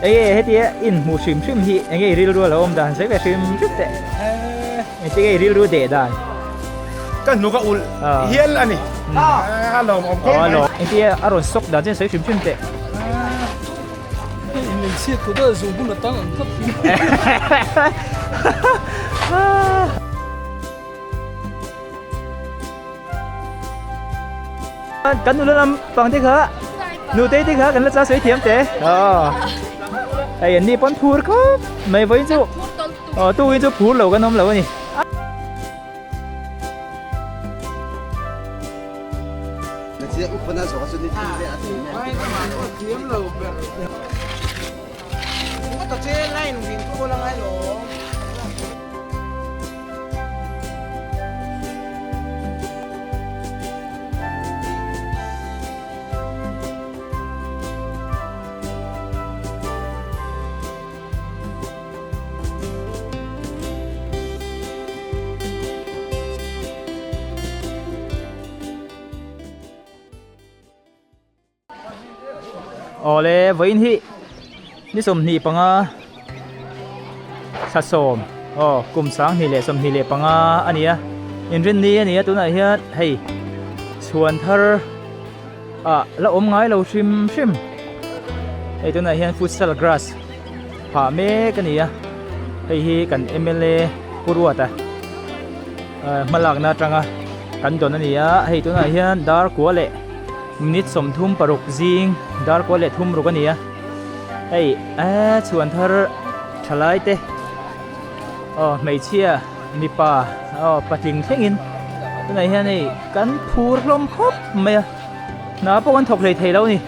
Enge hetia in hmuh hrim hrim hi enge i rilru a lo awm dan sawi ve hrim hrim teh. Engtin nge i rilru deh dan? Ka hnuk a ulh hial a ni. A lawmawm khawp mai. Engtin a rawn sawk dan chuan sawi hrim hrim teh. Hei in lei chhiat kut a zung hun atang ang tlat hi. Kan nula lam pang te kha nutei te kha kan la cha sawi thiam te. Hei an ni pawn phur khawp mai vawiin chu aw tukin chu phur lo kan awm lo a ni. Awle vawiin hi ni 25 thla sawm aw kum 2025 a ni a inrinni a ni a tunah hian hei chhuan thar ah la awm ngai lo hrim hrim hei tunah hian futsal grass phah mek a ni a hei hi kan M_L_A Pu Ruata hmalakna atanga kan dawn a ni a hei tunah hian dar kua leh minute 36 zing dar kua leh thum ruk a ni a hei eee chhuan thar thalai te aw hmeichhia mipa aw patling thlengin tunah hian hei kan phur hlawm khawp mai a hna pawh kan thawk hlei thei lo a ni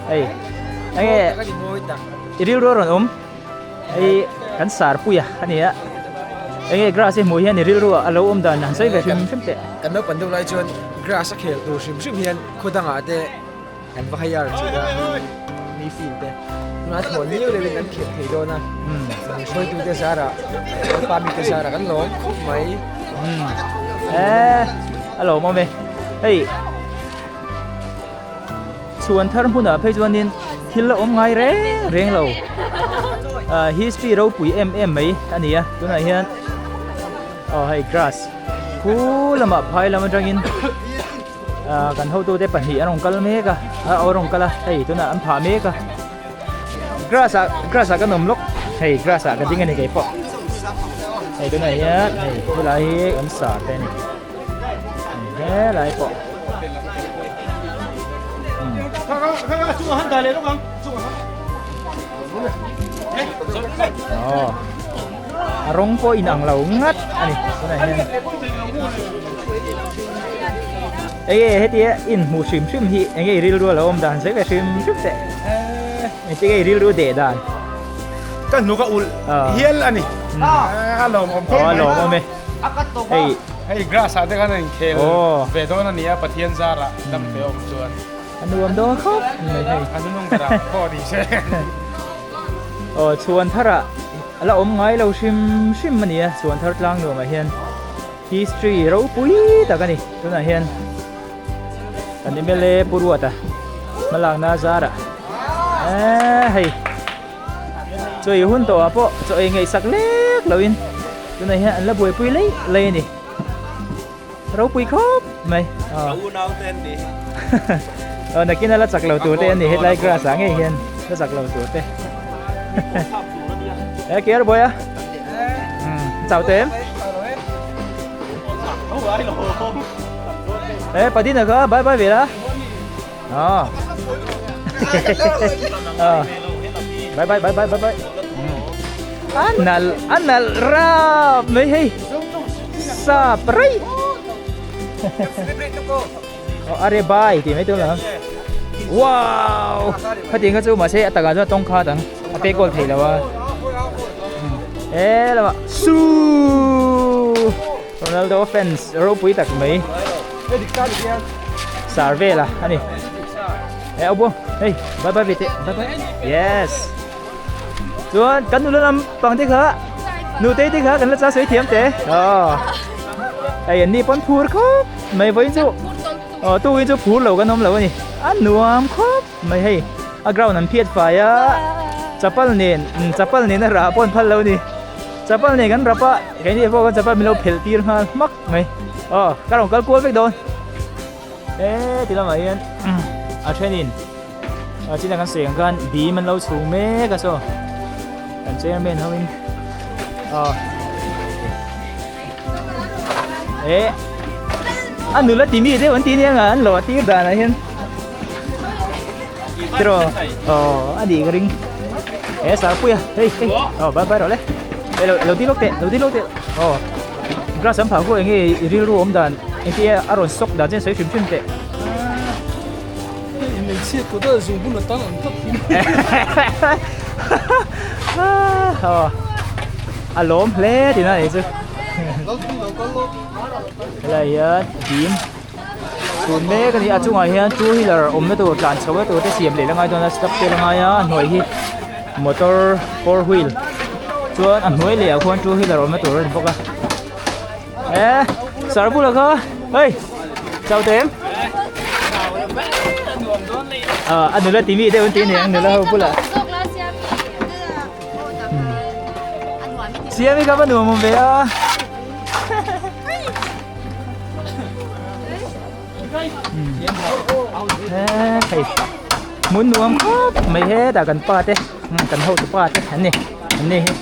hei enge i rilru a rawn awm hei kan sarpui a a ni a enge grass hi hmuh hian i rilru a lo awm dan han sawi ve hrim hrim teh. Kan naupang deuh lai chuan grass a khel tur hrim hrim hian khaw dangah te Kan va hire thin a, mi film te tunah thawn liau liau in kan khel thei dawn a, hruaitu te zarah pa mi te zarah kan lawm khawp mai. Eee a lawm awm e, hei chhuan thar hmunah phei chuanin thil la awm ngai reng reng lo, history ropui em em mai a ni a, tunah hian aw hei grass khu lamah phai lam atangin. Kan hotute pahnih an rawn kal mek a a rawn kal a hei tunah an phah mek a grass ah grass ah kan awm lawk hei grass ah ka ding a ni keipawh hei tunah hian hei helai hi kan sa te a ni helai pawh aw a rawng pawh inang lo ngat a ni tunah hian. Enge hetia in hmuh hrim hrim hi enge i rilru a lo awm dan sawi ve hrim hrim teh engtin nge i rilru deh dan ka hnuk a ulh hial a ni a lawmawm khawp mai a lawmawm e hei hei grass ah te khan a inkhel ve dawn a nia Pathian zarah dam te awm chuan a nuam dawn khawp mai hei a nunung berah pawh ni se aw chhuan tharah a la awm ngai lo hrim hrim a nia chhuan thar tlang nuamah hian History ropui tak a ni. Tunah hian kan MLA Pu Ruata hmalakna a zar a. Eee hei chaw ei hun tawhah pawh chaw ei ngaihsak lek loin tunah hian an la buaipui lei lei a ni. Ropui khawp mai. Ka unau te an ni. Aw nakin a la chak lo tur te an ni hetlai grass ah ngei hian la chak lo tur te. E kiar buai a. Chau te em. E Padina kha bye bye ve la. À. À. Bye bye bye bye bye bye. Anal anal rap mai hei. Sap rei. Oh, are bye ti mai tu la. Wow. Khati nga chu ma se ataka chu tong kha dang. A pe goal thei lo a. E lama su. Ronaldo fans ropui tak mai. Sar vela ani. E obo. Hey, bye bye vete. Bye bye. Yes. Chuan kan nula lam pang te kha nu te te kha kan la cha sawi thiam te. Aw. Hei an ni pawn phur khawp mai vawiin chu aw tukin chu phur lo kan awm lo a ni. A nuam khawp mai hei a ground an phiat fai a. Chapal nen chapal nen a rah pawh an phal lo a ni. Chapal nen kan rap a, keini pawh khan chapal min lo phelh tir nghal hmak mai. Aw ka rawn kal kual vek dawn. He ti lamah hian a thenin a china kan sawi ang khan bim an lo chhung mek a saw kan chairman ho in aw eh a nula ti mi deuh an ti nia nga an lo a tir danah hian tiraw aw a nih ka ring he sarpuia hei hei aw bye bye rawh le eh lo lo ti lawk teh lo ti lawk teh aw Grass an phah khu enge i rilru awm dan engtia a rawn sawk dan chen sawi hrim hrim teh. Hei hmeichhia kut a zung bun atang ang tak hi. Aw a lawm hle tina ni chu. Helai hian bim chhun mek a ni a chungah hian two wheeler awmna tur tlan chho na tur te siam leh la ngai dawn a step te la ngai a a hnuai hi motor four wheel chuan a hnuai leh ah khuan two wheeler awmna tur a ni bawk a eh sir bulah kha hei chau teh em ah a nula timi deuh an ti a ni ang nula ho bulah siami kha va nuam awm ve a. Hei hmun nuam khawp mai hetah kan pa te kan hotu pa te an ni an ni hi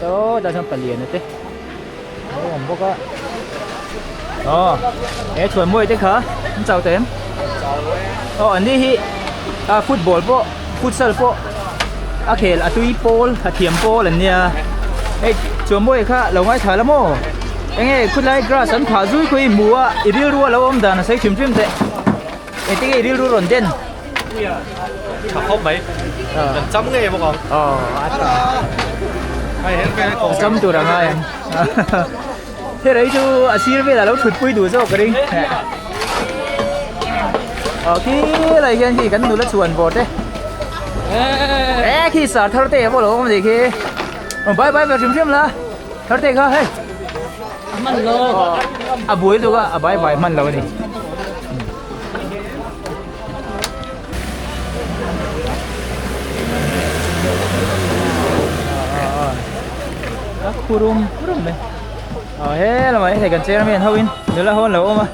saw tah chuan paliana te a lo awm bawk a aw he chhuanmawi te kha an chau ta em aw an ni hi a football pawh futsal pawh a khel a tui pawl a thiam pawl an nia hei chhuanmawi kha lo ngaithla la maw enge khawlai grass an phah zui khaw i hmu a i rilru a lo awm dan a sawi hrim hrim teh engtin nge i rilru rawn den tha khawp mai kan cham ngei bawk ang aw a tha cham tur a ngai ang Hei chu a sir velah lo thut pui duh zawk ka ring. Aw khi lai hian khi kan nula chhuan vawr te. E khi sar thar te pawh lo awm anih khi. Bye bye ve hrim hrim la. Thar te kha hei. Hman lo. A buai lutuk a, a bye bye hman lo a ni. A khurum khurum mai aw he lamah hian hei kan chairman ho in nula ho an lo awm a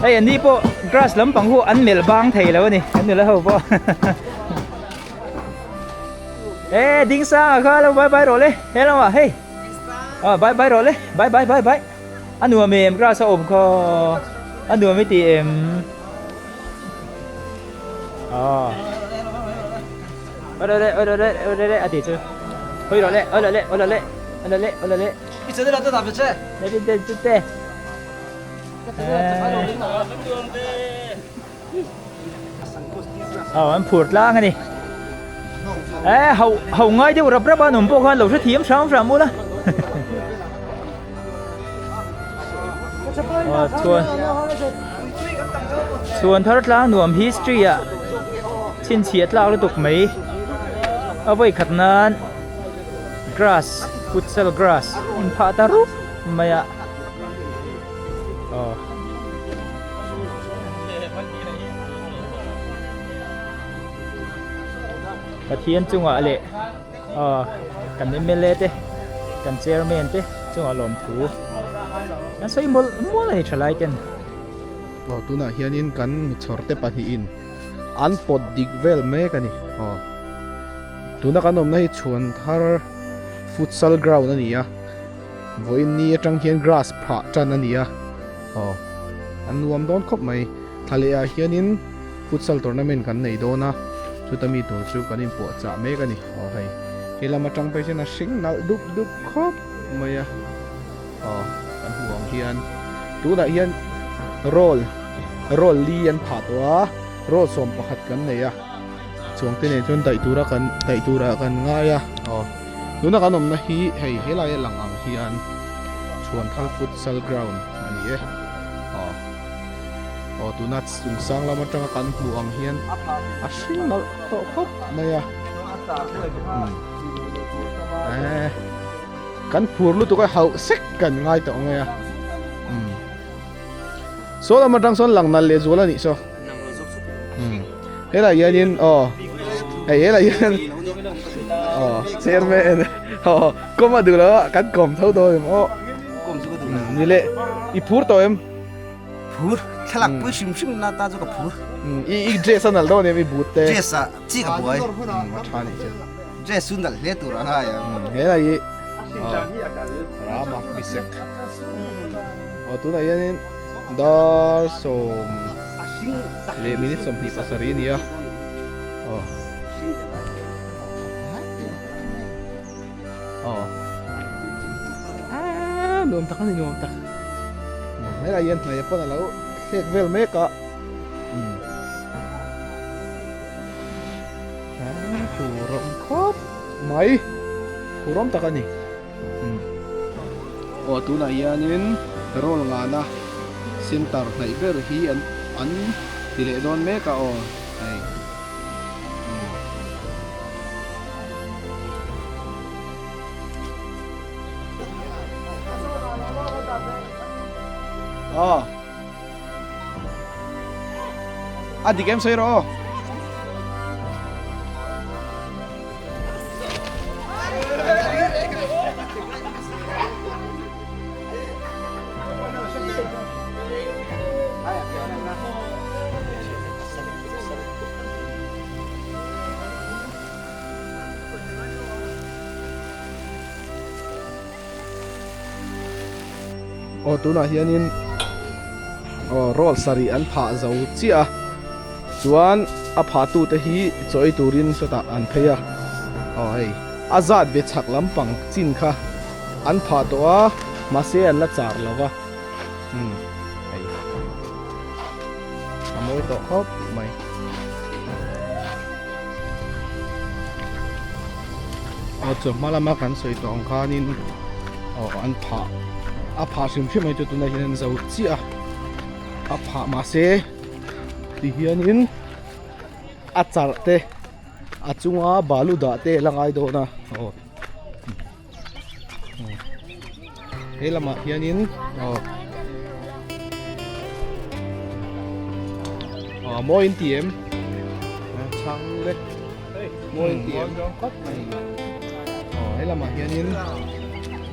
hei an ni pawh grass lampang ho an melh bang thei lo a ni an nula ho pawh e ding sang ah kha lo bye bye rawh le he lamah hei aw bye bye rawh le bye bye bye bye a nuam em grass a awm kha a nuam i ti em. An phur tlang a ni eh ho ho ngai deuh rap rap a an awm pawh khan lo hrethiam hram hram ula chuan chhuan thar tlang nuam history ah chhinchhiah tlak lutuk mai a vawi khat nan grass futsal grass in phah ta rup mai a aw. Pathian chungah leh aw kan mla te kan chairman te chungah lawmthu an sawi mawlh mawlh a ni thalai ten. Aw tunah hianin kan michhawr te pahnihin an pawt dik vel mek a ni aw tuna kan awmna hi chhuan thar futsal ground a ni a vawiin ni atang hian grass phah tan a ni a aw an nuam dawn khawp mai thla leh ah hianin futsal tournament kan nei dawn a chuta mi tur chu kan inpuah chah mek a ni aw hei he lam atang phei chuan a hring nalh dup dup khawp mai a aw kan hmuh ang hian tunah hian roll roll li an phah tawh a roll 11 kan nei a chuang te nen chuan daih tura kan daih turah kan ngai a aw tuna kan awmna hi hei helai a lang ang hian chhuanthal futsal ground a ni e aw. Aw tuna chung sang lam atanga kan hmuh ang hian a hring nalh tawh khawp mai a eh kan phur lutuk a hauh sek kan ngai tawh mai a saw lam atang sawn lang nalh leh zual a nih saw. Helai hianin aw hei helai hian aw chairman aw kawm a duh lo a kan kawm tho dawn em aw ni le i phur tawh em phur thlalak pui hrim hrim na ta chu ka phur i i dress a nalh dawn em i boot te dress a chi ka buai a tha ni chu dress chu nalh hle tur a ngai ang helai hi Rama Misek aw tunah hianin Dar sawm leh minute 27 a ni a aw aw aaa nuam tak a ni nuam tak helai hian hnaih pawn a lo thlek vel mek a umm aaa hurawm khawp mai hurawm tak a ni. Aw tunah hianin roll ngana center hnaih ber hi an an ti leh dawn mek a aw hei aw a dik em sawi rawh aw. Aw tunah hianin aw roll sarih an phah zo chiah a chuan a phah tute hi chaw ei turin sawtah an phei a aw hei a zat ve chhak lampang chin kha an phah tawh a mahse an la char lo va umm hei a mawi tawh khawp mai. Aw chu hma lama kan sawi tawh ang khanin aw an phah a phah hrim hrim mai chu tunah hian an zo chiah a a phah mahse ti hianin a charh te a chunga balu dah te la ngai dawn a aw he lamah hianin aw aw mawi in ti em chhang lek mawi in ti em aw he lamah hianin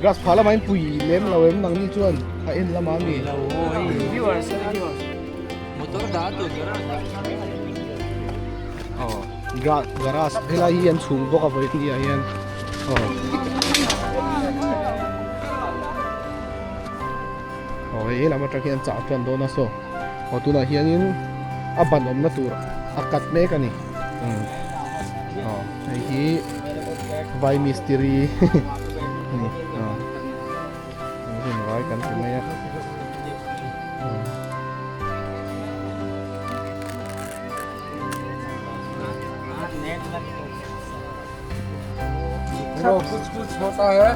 grass phah lamah in pui lem lo em nangni chuan a en lamah a mi motor dah tur aw grass helai hi an chhung bawk a vawi hnih ah hian aw aw hei lam atang hian chah tan dawn a saw aw tunah hianin a ban awmna tur a cut mek a ni umm aw hei hi vai mistiri a ni aw vai kan ti mai a. कुछ कुछ होता है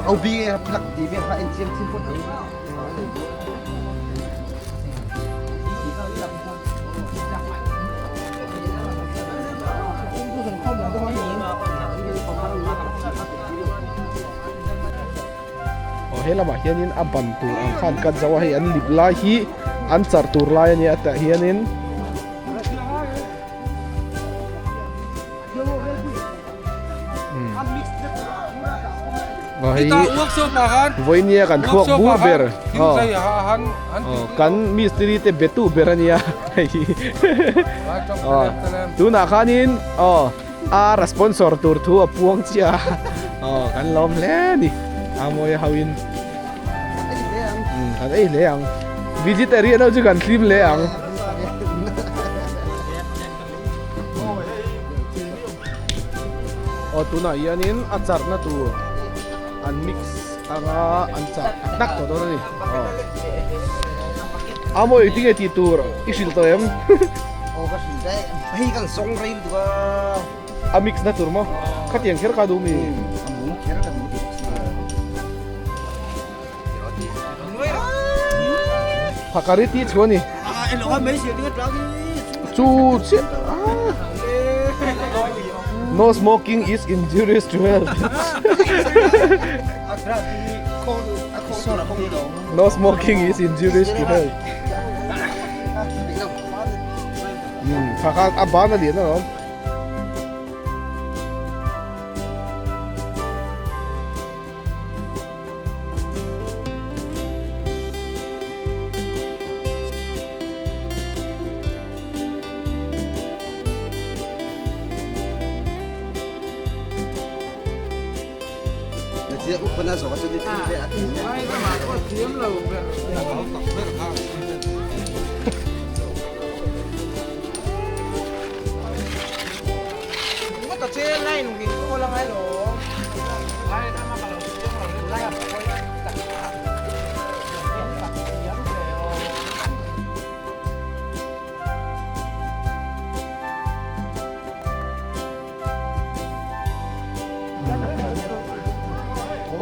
Au bi plak ti bi ha en chiam chim put Aw he lamah hianin a ban tur ang khan cut zo a hei an lip lai hi an charh tur lai a nia tah hianin aw hei vawinia kan thluak bur ber aw kan mistiri te betu ber a nia hei hi aw tunah khanin aw ar a sponsor tur thu a puang chiah a aw kan lawm hle a ni a mawi a hauhin kan ei hle ang vegetarian ho chu kan hlim hle ang. Aw tunah hianin a charhna tur an mix anga an charh tak tak tawh dawn a ni aw a mawi tinge tih tur i hrilh tawh em aw ka hrilh daih hei kan zawng rei lutuk a a mix na tur maw khatiang kher kha duh mi a mum kher ka duh tih Phakari tih chu a ni. Chu chiah. No smoking is injurious to health. No smoking is injurious to health. Hmm, kha kha a ban a lian alawm.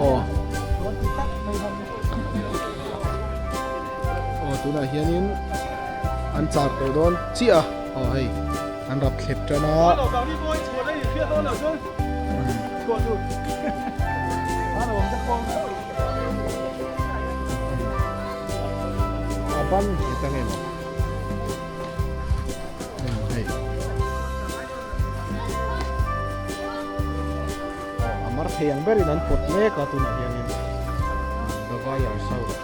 Aw Aw tunah hianin an char tawh dawn chiah a aw hei an rap thlep tan a A ban nghet ang em? Hei. A mar thei ang berin an pawt mek a tunah hianin the wire south.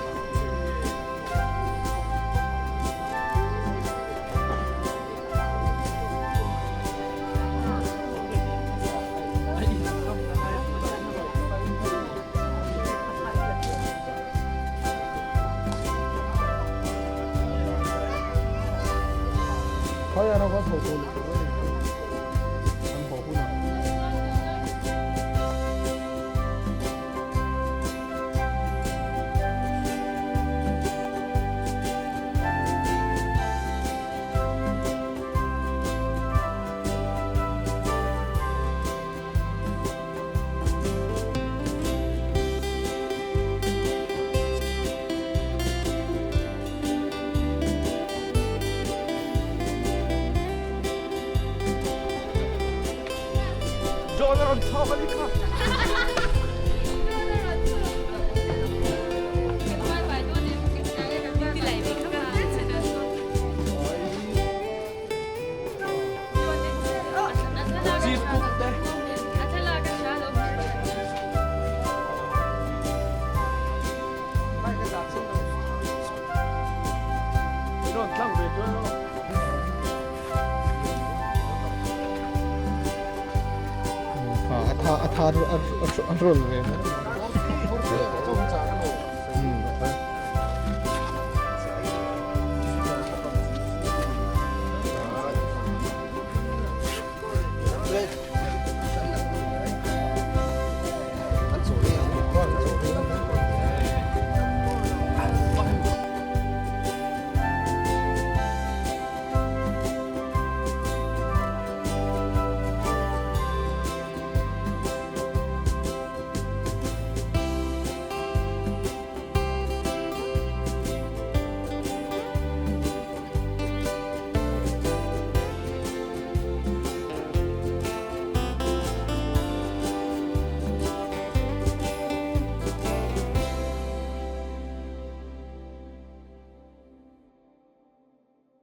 A tha a tha a rawn ve mai.